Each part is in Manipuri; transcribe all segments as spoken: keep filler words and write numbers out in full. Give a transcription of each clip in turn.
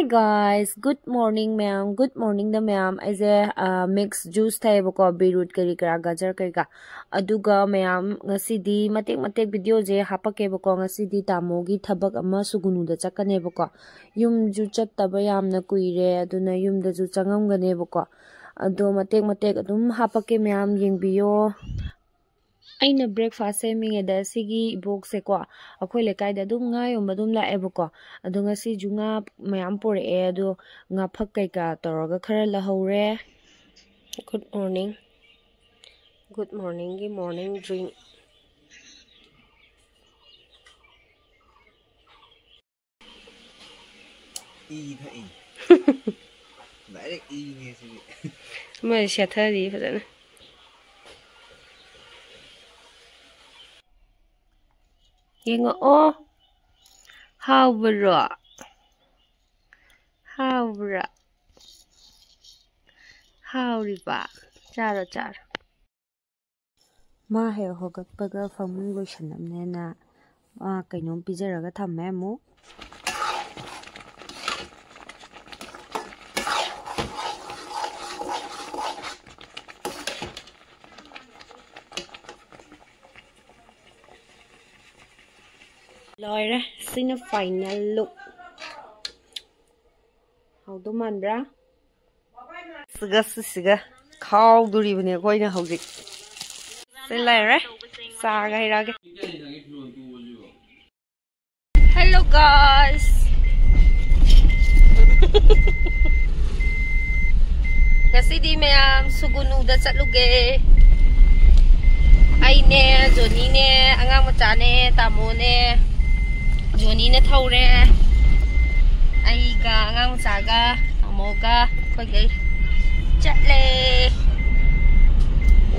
Hey guys, good morning ꯃꯌꯥꯝ꯫ Good morningꯗ ꯃꯌꯥꯝ, ꯑꯩꯁꯦ ꯃꯤꯛꯁ ꯖꯨꯁ ꯊꯛꯑꯦꯕꯀꯣ, ꯕꯤꯔꯨꯠ ꯀꯔꯤ ꯀꯔꯥ, ꯒꯖꯔ ꯀꯔꯤ ꯀꯔꯥ꯫ ꯑꯗꯨꯒ ꯃꯌꯥꯝ, ꯉꯁꯤꯗꯤ ꯃꯇꯦꯛ ꯃꯇꯦꯛ ꯚꯤꯗꯤꯑꯣꯁꯦ ꯍꯥꯄꯛꯀꯦꯕꯀꯣ꯫ ꯉꯁꯤꯗꯤ ꯇꯥꯃꯣꯒꯤ ꯊꯕꯛ ꯑꯃ ꯁꯨꯒꯨꯅꯨꯗ ꯆꯠꯀꯅꯦꯕꯀꯣ꯫ ꯌꯨꯝꯁꯨ ꯆꯠꯇꯕ ꯌꯥꯝꯅ ꯀꯨꯏꯔꯦ, ꯑꯗꯨꯅ ꯌꯨꯝꯗꯁꯨ ꯆꯪꯉꯝꯒꯅꯦꯕꯀꯣ꯫ ꯑꯗꯣ ꯃꯇꯦꯛ ꯃꯇꯦꯛ ꯑꯗꯨꯝ ꯍꯥꯄꯛꯀꯦ ꯃꯌꯥꯝ, ꯌꯦꯡꯕꯤꯌꯣ꯫ ꯑꯩꯅ ꯕ꯭ꯔꯦꯛꯐꯥꯁ ꯁꯦꯝꯃꯤꯉꯩꯗ ꯁꯤꯒꯤ ꯏꯕꯣꯛꯁꯦꯀꯣ, ꯑꯩꯈꯣꯏ ꯂꯩꯀꯥꯏꯗ ꯑꯗꯨꯝ ꯉꯥ ꯌꯣꯟꯕ ꯑꯗꯨꯝ ꯂꯥꯛꯑꯦꯕꯀꯣ꯫ ꯑꯗꯣ ꯉꯁꯤꯁꯨ ꯉꯥ ꯃꯌꯥꯝ ꯄꯨꯔꯛꯑꯦ꯫ ꯑꯗꯣ ꯉꯥꯐꯛ ꯀꯩꯀꯥ ꯇꯧꯔꯒ ꯈꯔ ꯂꯧꯍꯧꯔꯦ꯫ Good morning꯫ Good morningꯒꯤ morning drink꯫ E ꯊꯛꯏ꯫ Direct ꯏꯅꯦ ꯁꯤꯗꯤ꯫ ꯑꯃꯗꯤ ꯁꯦꯠꯊꯔꯤ ꯐꯖꯅ꯫ ꯌꯦꯡꯉꯛꯑꯣ꯫ ꯍꯥꯎꯕ꯭ꯔꯣ? ꯍꯥꯎꯕ꯭ꯔꯥ? ꯍꯥꯎꯔꯤꯕ? ꯆꯥꯔꯣ, ꯆꯥꯔꯣ꯫ ꯃꯥ ꯍꯦꯛ ꯍꯧꯒꯠꯄꯒ ꯐꯃꯨꯡ ꯂꯣꯏꯁꯟꯅꯕꯅꯦꯅ ꯃꯥ ꯀꯩꯅꯣꯝ ꯄꯤꯖꯔꯒ ꯊꯝꯃꯦ ꯑꯃꯨꯛ꯫ ꯂꯣꯏꯔꯦ꯫ ꯁꯤꯅ final look꯫ ꯍꯥꯎꯗꯧ ꯃꯥꯟꯕ꯭ꯔꯥ? ꯁꯤꯒ, ꯁꯤꯒ ꯈꯥꯎꯗꯣꯔꯤꯕꯅꯦ ꯑꯩꯈꯣꯏꯅ ꯍꯧꯖꯤꯛ꯫ ꯁꯤ ꯂꯩꯔꯦ꯫ ꯆꯥꯒ ꯍꯩꯔꯛꯑꯒꯦ꯫ Hello guys꯫ ꯉꯁꯤꯗꯤ ꯃꯌꯥꯝ ꯁꯨꯒꯨꯅꯨꯗ ꯆꯠꯂꯨꯒꯦ꯫ ꯑꯩꯅꯦ, ꯖꯣꯅꯤꯅꯦ, ꯑꯉꯥꯡ ꯃꯆꯥꯅꯦ, ꯇꯥꯃꯣꯅꯦ꯫ ꯖꯣꯅꯤꯅ ꯊꯧꯔꯦ꯫ ꯑꯩꯒ ꯑꯉꯥꯡ ꯃꯆꯥꯒ ꯇꯥꯃꯣꯒ ꯑꯩꯈꯣꯏꯒꯩ ꯆꯠꯂꯦ꯫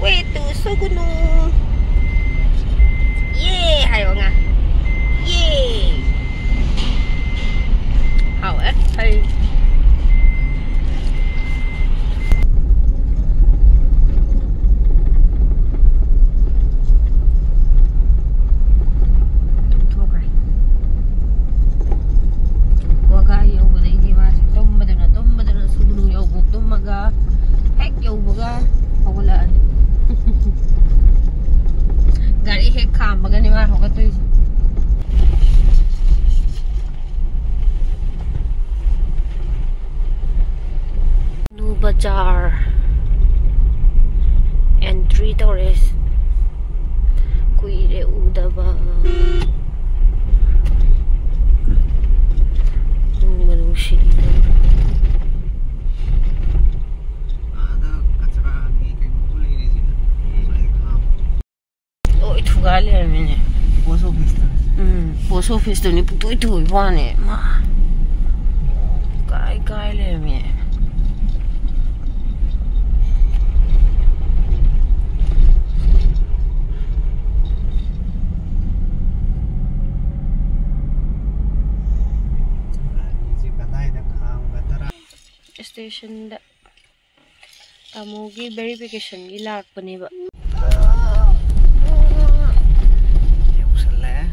Way to ꯁꯨꯒꯨꯅꯨ꯫ ꯌꯦ ꯍꯥꯏꯌꯣ ꯉꯥ꯫ ꯌꯦ꯫ ꯍꯥꯎꯋꯦ꯫ ꯍꯩ꯫ ꯊꯣꯛꯈ꯭ꯔꯦ꯫ ꯋꯥꯒꯥ ꯌꯧꯕꯗꯩꯗꯤ ꯍꯧꯒꯠꯇꯣꯏꯁꯦ꯫ ꯅ꯭ꯌꯨ ꯕꯖꯥꯔ ꯑꯦꯟꯇ꯭ꯔꯤ ꯇꯧꯔꯦ꯫ ꯀꯨꯏꯔꯦ ꯎꯗꯕ꯫ ꯅꯨꯡꯕꯨ ꯅꯨꯡꯁꯤꯗ꯫ ꯑꯥꯗ ꯀꯆꯔꯥꯒꯤ ꯀꯩꯅꯣ ꯂꯩꯔꯤꯁꯤꯅ꯫ ꯂꯣꯏ ꯊꯨꯒꯥꯏ ꯂꯩꯔꯝꯃꯤꯅꯦ꯫ ꯄꯣꯁ ꯑꯣꯐꯤꯁꯇ꯫ ꯎꯝ, ꯄꯣꯁ ꯑꯣꯐꯤꯁꯇꯨꯅꯤ ꯄꯨꯡꯇꯨꯏ ꯊꯨꯏ ꯋꯥꯅꯦ꯫ ꯃꯥ ꯀꯥꯏ ꯀꯥꯏ ꯂꯩꯔꯝꯃꯤ꯫ ꯒꯥꯔꯤꯁꯦ ꯀꯗꯥꯏꯗ ꯈꯥꯝꯒꯗ꯭ꯔꯥ? ꯁ꯭ꯇꯦꯁꯟꯗ ꯇꯥꯃꯣꯒꯤ ꯚꯦꯔꯤꯐꯤꯀꯦꯁꯟꯒꯤ ꯂꯥꯛꯄꯅꯦꯕ꯫ ꯌꯧꯁꯜꯂꯛꯑꯦ꯫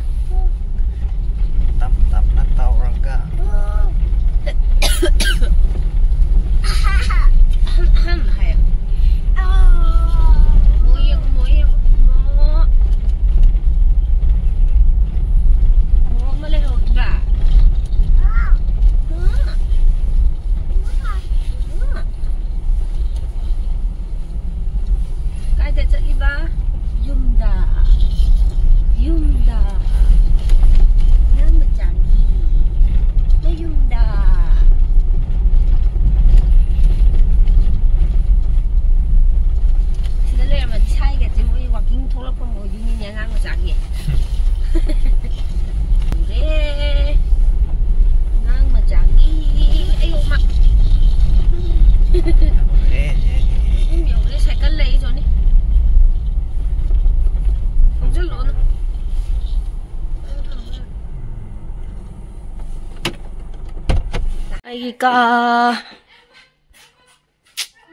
ꯇꯞ ꯇꯞꯅ ꯇꯧꯔꯒ꯫ ꯑꯍꯝ ꯑꯍꯝ ꯍꯥꯏꯌꯣ꯫ ꯃꯣ ꯌꯦꯡꯉꯨ, ꯃꯣ ꯌꯦꯡꯉꯨ, ꯃꯣ꯫ ꯃꯣ ꯑꯃ ꯂꯩꯍꯧꯔꯤꯕ꯫ ꯀꯥꯏꯗ ꯆꯠꯂꯤꯕ? ꯌꯨꯝꯗ꯫ ꯌꯨꯝꯗ꯫ ꯑꯉꯥꯡ ꯃꯆꯥꯒꯤ ꯃꯌꯨꯝꯗ꯫ ꯁꯤꯗ ꯂꯩꯔꯝꯃꯗꯤ ꯁꯥꯏꯒꯁꯦ ꯃꯣꯏ ꯋꯥꯛꯀꯤꯡ ꯊꯣꯛꯂꯛꯄ ꯑꯃ ꯑꯣꯏꯗꯣꯏꯅꯤꯅꯦ ꯑꯉꯥꯡ ꯃꯆꯥꯒꯤ꯫ ꯎꯔꯦ꯫ ꯑꯉꯥꯡ ꯃꯆꯥꯒꯤ꯫ ꯑꯌꯣ, ꯃꯥ꯫ ꯌꯨꯝ ꯌꯧꯔꯦ, ꯁꯥꯏꯀꯜ ꯂꯩ, ꯖꯣꯅꯤ꯫ ꯊꯧꯖꯜꯂꯣꯅ꯫ ꯑꯩꯒꯤ ꯀꯥ꯫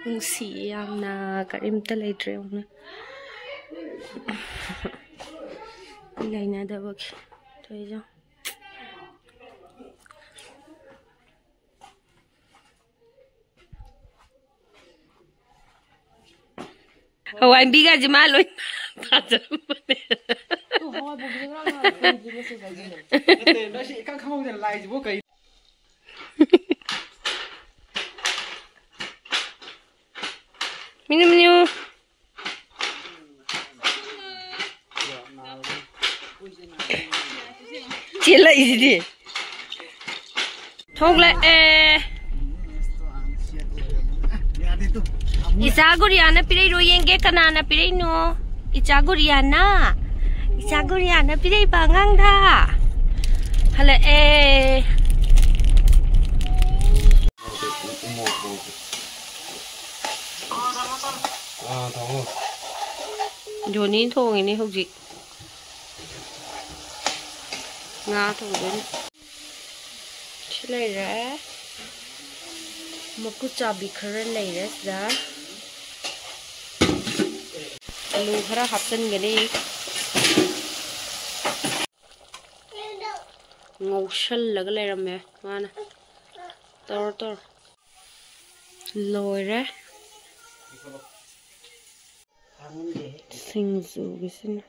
ꯅꯨꯡꯁꯤꯌꯦ ꯌꯥꯝꯅ꯫ ꯀꯔꯤꯝꯇ ꯂꯩꯇ꯭ꯔꯦ꯫ ꯌꯦꯡꯉꯨꯅꯦ꯫ ꯂꯩꯅꯗꯕꯒꯤ ꯇꯧꯔꯤꯁꯦ꯫ ꯍꯋꯥꯏꯕꯤꯒꯁꯦ ꯃꯥ ꯂꯣꯏ ꯊꯥꯖꯔꯝꯕꯅꯦ꯫ ꯅꯠꯇꯦ, ꯅꯪ ꯁꯤ ꯏꯈꯪ ꯈꯪꯍꯧꯗꯅ ꯂꯥꯏꯁꯤꯕꯨ ꯀꯩ? ꯃꯤꯅꯨ, ꯃꯤꯅꯨ꯫ ꯆꯦꯜꯂꯛꯏꯁꯤꯗꯤ꯫ ꯊꯣꯛꯂꯛꯑꯦ꯫ ꯏꯆꯥ ꯒꯨꯔꯤꯌꯥꯅ ꯄꯤꯔꯛꯏꯔꯣ? ꯌꯦꯡꯒꯦ, ꯀꯅꯥꯅ ꯄꯤꯔꯛꯏꯅꯣ? ꯏꯆꯥ ꯒꯨꯔꯤꯌꯥꯅ꯫ ꯏꯆꯥ ꯒꯨꯔꯤꯌꯥꯅ ꯄꯤꯔꯛꯏꯕ ꯑꯉꯥꯡꯗ꯫ ꯍꯜꯂꯛꯑꯦ꯫ ꯖꯣꯅꯤ ꯊꯣꯡꯉꯤꯅꯦ ꯍꯧꯖꯤꯛ꯫ ꯉꯥ ꯊꯣꯡꯗꯣꯏꯅꯤ꯫ ꯁꯤ ꯂꯩꯔꯦ꯫ ꯃꯀꯨ ꯆꯥꯕꯤ ꯈꯔ ꯂꯩꯔꯦ ꯁꯤꯗ꯫ ꯑꯂꯨ ꯈꯔ ꯍꯥꯞꯆꯤꯟꯒꯅꯤ꯫ ꯉꯧꯁꯜꯂꯒ ꯂꯩꯔꯝꯃꯦ ꯃꯥꯅ꯫ ꯇꯧꯔꯣ, ꯇꯧꯔꯣ꯫ ꯂꯣꯏꯔꯦ꯫ ꯁꯤꯡꯖꯨꯒꯤꯁꯤꯅ꯫